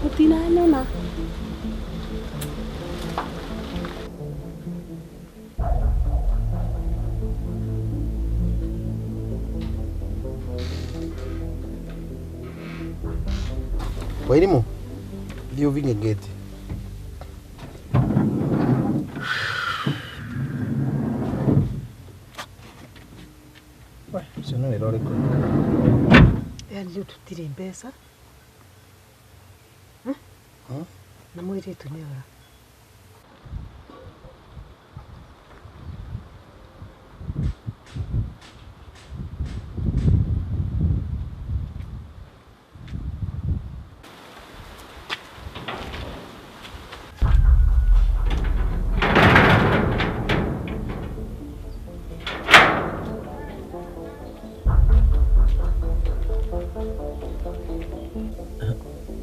Utinanyona. Wairimu, thiĩ ũvinge ngĩti. Nĩ wĩra ũrĩkũ? Yani rĩu tũtirĩ mbeca. Na mũirĩtu nĩ ora.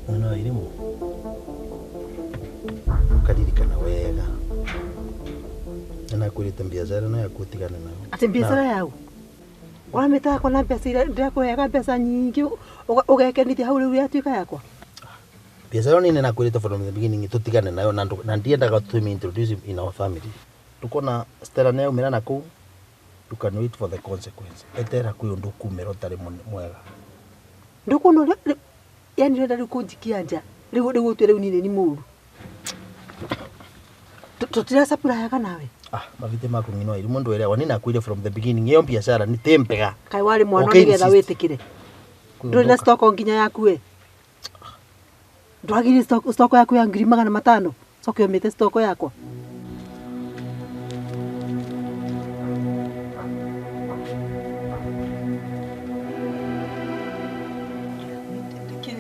Mwana wa Irimũ ukaririkana wega nĩnakwĩrĩte biacara ĩno yaku ũtigane nayo. Atĩ biacara yau ũramĩta yakwa na mbeca iria ndĩrakũheaga mbeca nyingĩ ũgekenithia hau rĩu yatuĩka yakwa. Biacara ĩno nĩnakwĩrĩte from the beginning tũtigane nayo na ndiendaga tũmĩ introduce in our family. Tukona Stella nĩaumĩra na kũu, you can wait for the consequence. Etera kwĩ ũndũ ũkumĩra ũtarĩ mwega. Ndũkuona ũrĩa yani ũrenda rĩu kũnjikia nja rĩu rĩu ũtue rĩu niĩ nĩ mũũru. Tũtiracapurayaga nawe. Ah, mavite maku ng'ino wa Irimũ ndwĩragwo nĩnakwĩrire from the beginning ĩyo biacara nĩ tĩ mbega. Kaĩ warĩ mwana Okay, nĩgetha insist. wĩtĩkĩre. Ndũrĩ na stock nginya yaku we. Ndwagire stock yaku ya 500,000. Coke ũmĩte stock yakwa.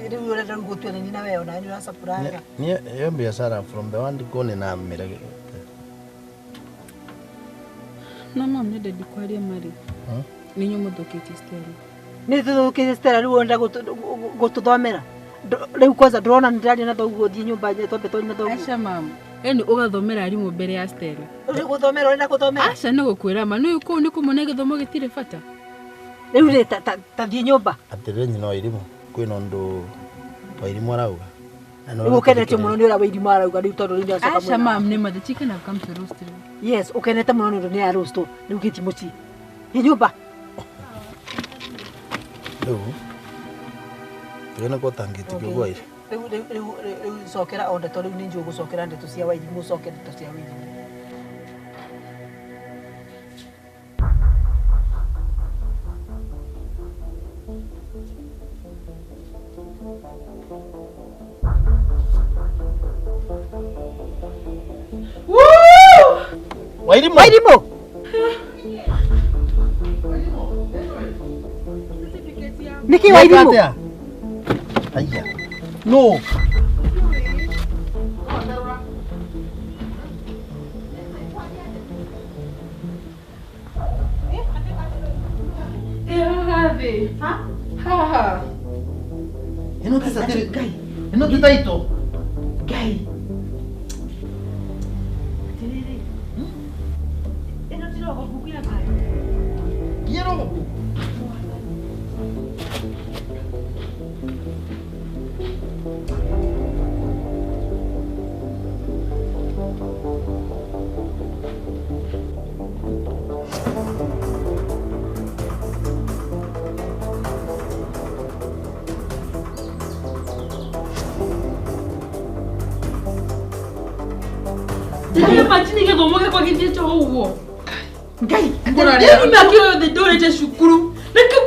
Rĩu ũrenda rĩu gũtua nĩ na we ona nĩ ũracapurayaga. Niĩ ĩyo biacara from the one go nĩnamĩregete. No mam nĩ ndendi kwaria marĩ. Nĩ inyuĩ mũthũkĩtie Stella. Nĩ tũthũkĩtie Stella rĩu ũrenda gũtũthomera. Rĩu kwanza ndũrona nĩ ndĩraria na thoguo thiĩ nyũmba twambe twarie na thoguo. Aca mam. Yaani ũgathomera arimũ mbere ya Stella. Rĩu gũthomera ũrenda gũthomera? Aca nĩ gũkwĩra ma nĩ kũu nĩ kũmona gĩthomo gĩtirĩ bata. Rĩu rĩ ta thiĩ nyũmba. Atĩrĩrĩ nyina wa Irimũ kwĩna ũndũ wa Irimũ arauga. Rĩu ũkenete mũno nĩ ũrĩa wa Irimũ arauga rĩu tondũ rĩu nĩacoka Aca mam nĩ ma the chicken have come to roast rĩu. Yes, ũkenete mũno nĩ ũndũ nĩ arostwo rĩu gĩthiĩ mũciĩ. Thiĩ nyũmba. Rĩu tũgene kwa tangĩtĩkio gwa ira. Rĩu rĩu rĩu rĩu cokera o ndeto rĩu nĩ njũĩ gũcokera ndeto cia Wairimũ ũcoke ndeto cia Wairimũ. Wairimũ. Wairimũ. Nĩkĩ Wairimũ? Aya. No. Haha. Ĩno ti certificate. Ĩno ti title. Ngai. Atĩrĩrĩ. Ĩno ti rogo mbuku ya maĩ. Nginya rogo mbuku. Imagine gĩthomo gĩakwa gĩthiĩte o ũguo. Ngai. Rĩu mĩaka ĩyo yothe ndũrĩte cukuru. Nĩkĩ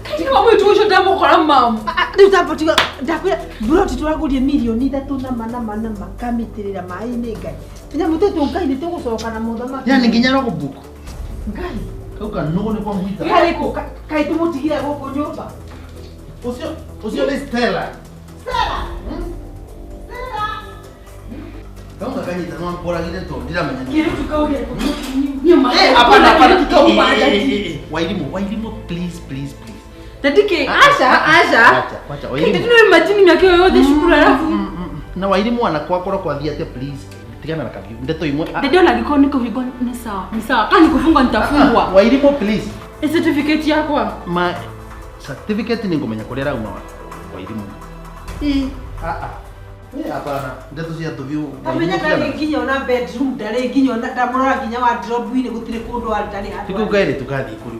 kaĩ wa mũirĩtu ũcio ndamũkora mam. Rĩu tambo tiga ndakwĩra buroti tũragũrie 3 milioni nama nama nama kamĩtĩrĩra maĩ-inĩ Ngai. Tũnyamũ tũtũ Ngai nĩ tũgũcoka na mũthamaki. Yani nginya rogo mbuku. Ngai. Kau kanũgũ nĩ kwa mwita. Kaĩ kũ kaĩ tũmũtigire gũkũ nyũmba. Ũcio ũcio nĩ Stella. Stella. Stella. Kau gakanyita no ankoragire tondũ ndiramenya nĩ. Kĩrĩtu kau gĩkũ. Niĩ ma. Hapana hapana. Kĩrĩtu kau bada. Wairimũ, Wairimũ please please please. Dadike, aca aca. Wacha, wacha Wairimũ. Ndino imagine mĩaka ĩyo yothe cukuru arabu. Na Wairimũ anakwa korwo kwathiĩ atĩa please. Tigana na kabiũ. Ndeto imwe. Dede ona angĩkorwo nĩ kũhingwo nĩ sawa. Nĩ sawa. Kana nĩ kũbungwo nitafungwa. Wairimũ please. Ĩ certificate yakwa. Ma certificate nĩ ngũmenya kũrĩa ĩrauma Wairimũ. Ĩ, a a. Ĩ hapana, ndeto cia tũbiũ. Tamenya ndarĩ nginya ona bedroom ndarĩ nginya ona ndamũrora nginya wardrobe-inĩ gũtirĩ kũndũ arĩ ndarĩ handũ. Tikũ kairĩtu kathiĩ kũrĩ.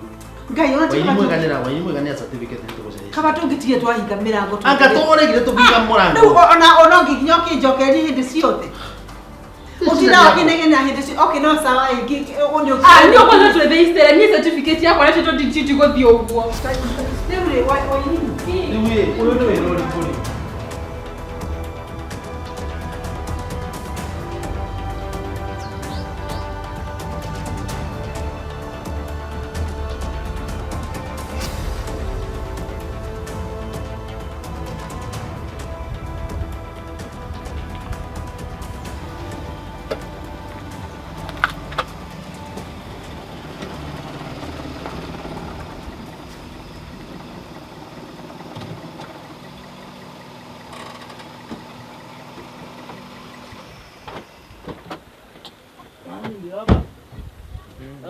Ngai ona Wairimũ ĩganĩra, Wairimũ ĩganĩra certificate nĩ tũgũcaria. Kaba tũngĩtige twahinga mĩrango Anga tũregire tũhinga mũrango. Rĩu ona ona nginya ũkĩnjokeria hĩndĩ ciothe. Utina kinegena hindi ci okay no sawa ingi undu. Ah ndio kwanza tuethe Stella ni certificate yakwa na toto nditi guthii uguo. Riu ri wa ini. Riu uyu ni wira uriku ri?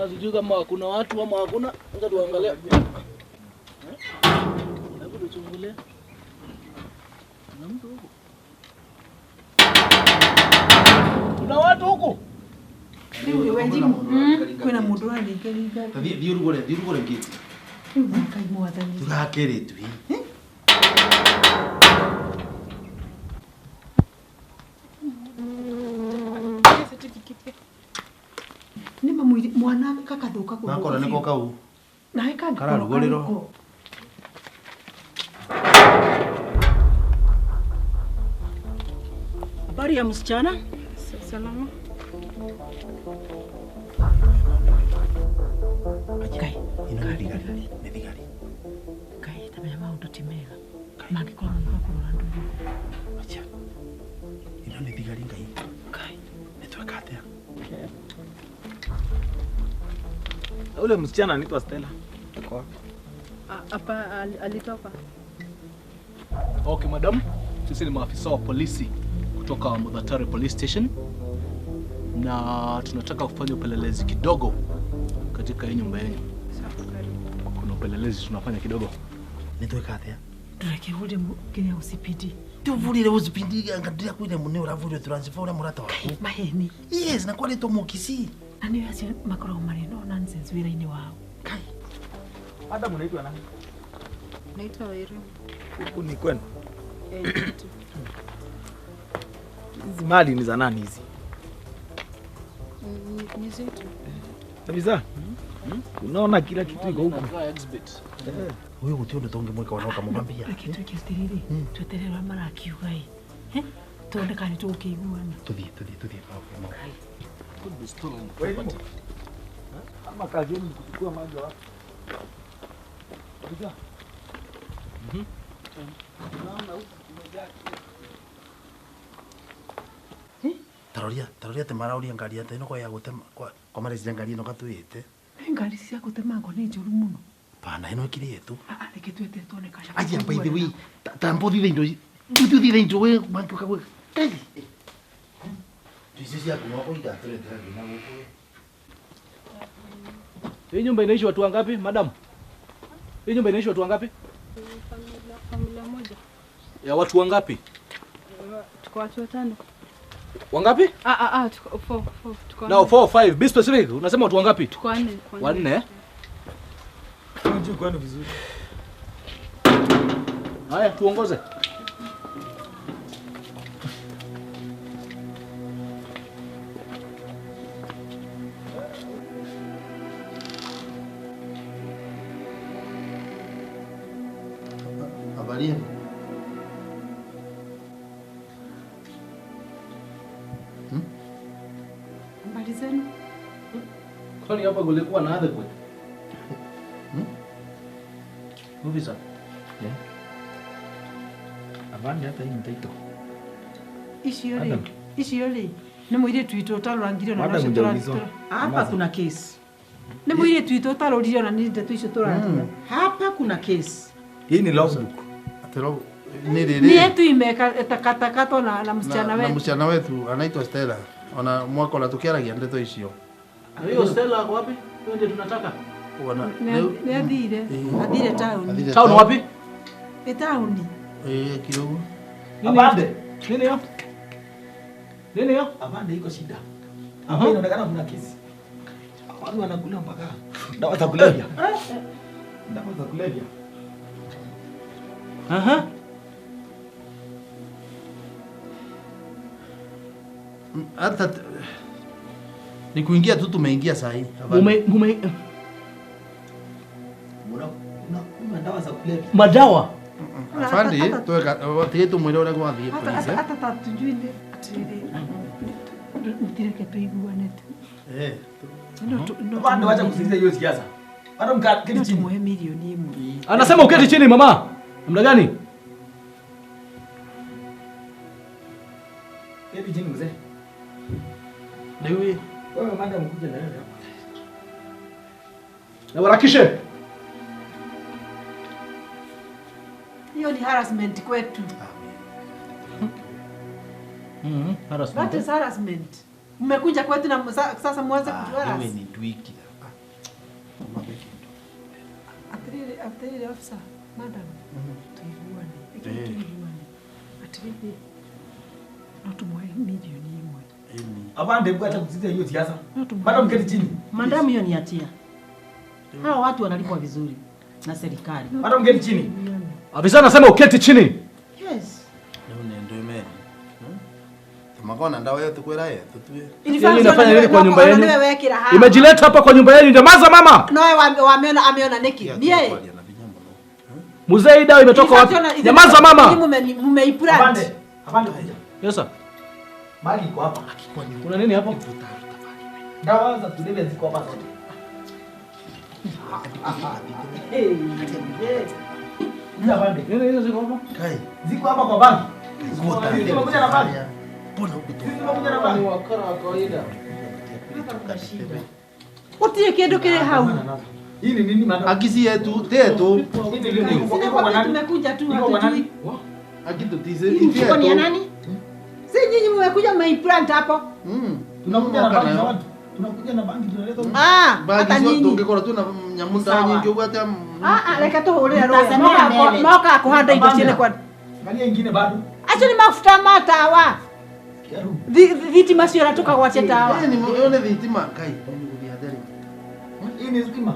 Sijui kama kuna watu ama hakuna, ngoja tuangalie. Hebu tuchungulie. Kuna mtu huko? Kuna watu huko? Riu wenjimu. Kwina mundu aringaringa. Thiĩ ũrugũre, thiĩ ũrugũre ngĩti. Riu Ngai mwathani. Tũgakĩrĩtu. Ni mamwiri mwana kakathuka kå Nakora niko kau. Nawe kangĩkorwo Kararugũrĩrwo. karĩ ko. Habari ya msichana? Salama. Ngai, Ino nĩ thigari, nĩ thigari. Ngai tamenya maũndũ ti mega. Mangĩkorwo nĩ makũrora andũ. Acha. Ino nĩ thigari Ngai. Ngai. Nĩ tweka atĩa? Ule msichana anaitwa Stella. Yuko wapi? Hapa alitoka. Okay madam, sisi ni maafisa wa polisi kutoka Muthatare Police Station na tunataka kufanya upelelezi kidogo katika hii nyumba yenu. Kuna upelelezi tunafanya kidogo. Nĩ tweka atĩa? Ndũreke kinya ũcipindi. Tuvurire ũcipindi ngandiria kwire mũne ũravurire transfer ũrĩa mũrata waku. Maheni. Yes, na kwarĩtwo Mũkisii. Na nĩ acio makoragwo marĩ no nonsense wĩra-inĩ wao. Kai. Madam unaitwa nani? Naitwa Wairu. Huku ni kwenu? Eh, kwetu. Hizi mali ni za nani hizi? Ni zetu. Kabisa? Unaona kila kitu iko huku. Huyu gũtirĩ ũndũ tũngĩmwĩka ona ũkamũhambia. Reke twĩke atĩrĩrĩ, tweterere ũrĩa marakiuga ĩ. Tuone kana nĩtũgũkĩiguana. Tũthiĩ, tũthiĩ, tũthiĩ. Could be stolen property. Ama kazi yenu ni kuchukua maji wapi? Kabisa? Unaona huku kumejaa Taroria, taroria atĩ marauria ngari atĩ ĩno kwa ya gũtema kwa mareciria ngari ĩno gatwĩte. Nĩ ngari cia gũtemangwo nĩ njũru mũno. Pana ĩno ĩkĩrĩtwo. Ah, reke tweterere tuone kana. Aya, by the way, tambo thithe indo thithe indo we mangĩũka gwĩka. Kai. Icio ciaku no ũigatũretera nginya gũkũ. Hii nyumba inaishi watu wangapi, madam? Hii nyumba inaishi watu wangapi? Familia moja. Ya watu wangapi? Tuko watu watano. Wangapi? Tuko 4, 4, tuko. No, 4 5. Be specific. Unasema watu wangapi? Tuko wanne. Wanne? Unajua kwani vizuri. Haya, tuongoze. Habari yenu? Habari zenu? Kwani hapa kulikuwa na earthquake? Officer. Yeah. Abandi hata hii mtaito. Icio rĩ, icio rĩ, nĩ mũirĩtu witũ ũtarorangire ona Madam no hujaulizwa. Hapa kuna kesi. Nĩ mũirĩtu witũ ũtarorire ona nĩ ndeto icio tũraria. Hapa kuna kesi. Hii ni logbook. Ni Ni yetu imekatakatwa na msichana Na wetu. msichana wetu anaitwa Stella. Ona mwaka ũrĩa tũkĩaragia ndeto icio. Hiyo Stella ako wapi? Hiyo ndio tunataka. Ona Nĩ athire. Athire town. Town wapi? Ĩ town. Eh, kidogo. Abande. Nini hiyo? Nini hiyo? Abande iko shida. Hapa inaonekana kuna kesi. Watu wanakula mpaka dawa za kulevya. Dawa za kulevya. Aha. Hata ni kuingia tu tumeingia saa hii. Mume Mna dawa za kulevya. Madawa. Afande, tuweka tetu mwele ule kwa dhie polisi. Hata tatujui ni atiriri. Mtireke tuiguane tu. Eh. Bado wacha kusikiliza hiyo siasa. Bado mketi chini. Tumuhe milioni imwe. Anasema uketi chini mama. Namna gani? Keti chini mzee. Lewe. Wewe madam kuja na wewe hapa. Na warakishe. Hiyo ni harassment kwetu. Harassment. That is harassment. Mmekuja kwetu na sasa mwanze kutuharass. Wewe ni twiki. Atiriri officer, madam. Tuiguane. Tuiguane. Atiriri. No tumuhe milioni imwe. Abande bwacha kusikiza hiyo siasa. Madam keti chini. Madam hiyo ni hatia. Hawa watu wanalipwa vizuri na serikali. Madam keti chini. Afisa anasema uketi chini. Yes. Leo ndio imeni. Tumakona ndawa yetu kwera yetu tu. Inafanya nini kwa nyumba yenu? Imejileta hapa kwa nyumba yenu. Nyamaza mama. No, wameona ameona neki. Ni yeye. Mzee dawa imetoka wapi? Nyamaza mama. Mumeiplant. Abande. Abande kuja. Yes sir. Mali iko hapa. Kuna nini hapo? Dawa za kulevya ziko hapa zote. Abande. Nini hizo ziko hapa? Kai. Ziko hapa kwa banki. Zimekuja na banki. Mbona huko tu? Zimekuja na banki. Wakara wa kawaida. Utie kindu kile hau. Hii ni nini madam? Akisi yetu, tetu. Hii ni nini? Iko kwa nani? Tumekuja tu hatujui. Akitu tize. Mfuko ni ya nani? Si nyinyi mmekuja mmeiplant hapo. Tunakuja na banki za watu. Tunakuja na banki tunaleta. Ah, hata nyinyi. Tungekora tu na nyamunda nyingi ubate. Reka tuhurire roho. Moka kuhanda indo ciene kwa. Angalia ingine bado. Acio ni mafuta matawa. Thitima cio tukagwatia tawa. Ni muone thitima kai. Hii ni stima.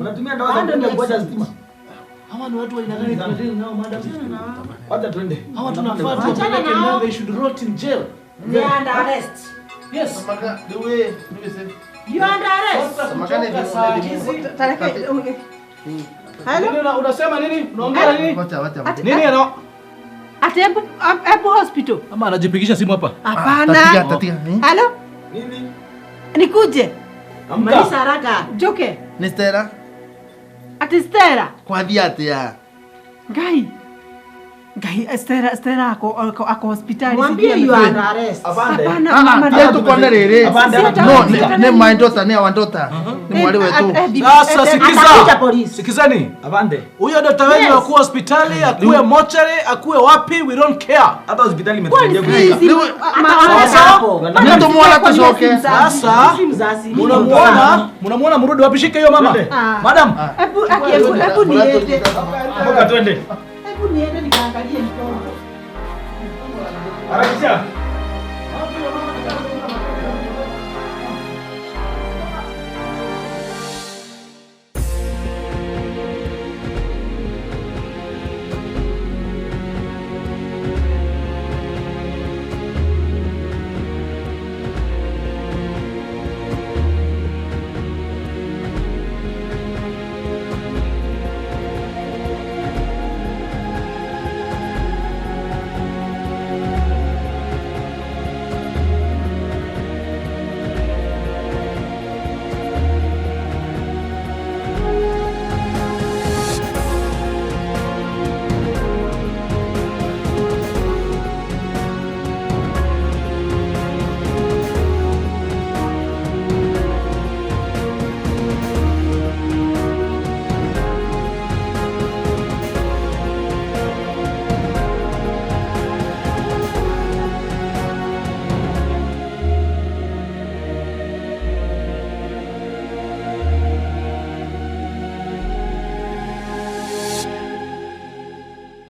Unatumia dawa za kulevya kuacha stima. Hawa ni watu wa aina gani tunadeal nao madam? Wacha twende. Hawa tunafaa tuwapeleke nao, they should rot in jail. They are under arrest. Yes. Samaka, the way, you are under arrest. Samaka ni Hello, unasema nini? Unaongea nini? Wacha wacha. Nini ana? Ati Embu hospital. Ama anajipigisha simu hapa? Hapana. Tatiga. Hello? Nini? Nikuje. Maliza haraka. Joke. Ni Stella. Ati Stella. Kwa dhiate ya. Ngai. Ngai Stella ako hospitali. Mwambie you are under arrest. Hapana mama. Ndio kwa rere. No, ne my daughter ne our daughter. Ni mwali wetu. Sasa sikiza. Sikizani. Abande. Huyo daughter wenu akuwe hospitali, akuwe mochari, akuwe wapi, we don't care. Hata hospitali imetusaidia kufika. Ndio muona tusoke. Sasa munamuona mrudi wapi? Shika hiyo mama. Madam. Hebu niende. Mboka twende. Hebu niende nikaangalie mtoto. Harakisha.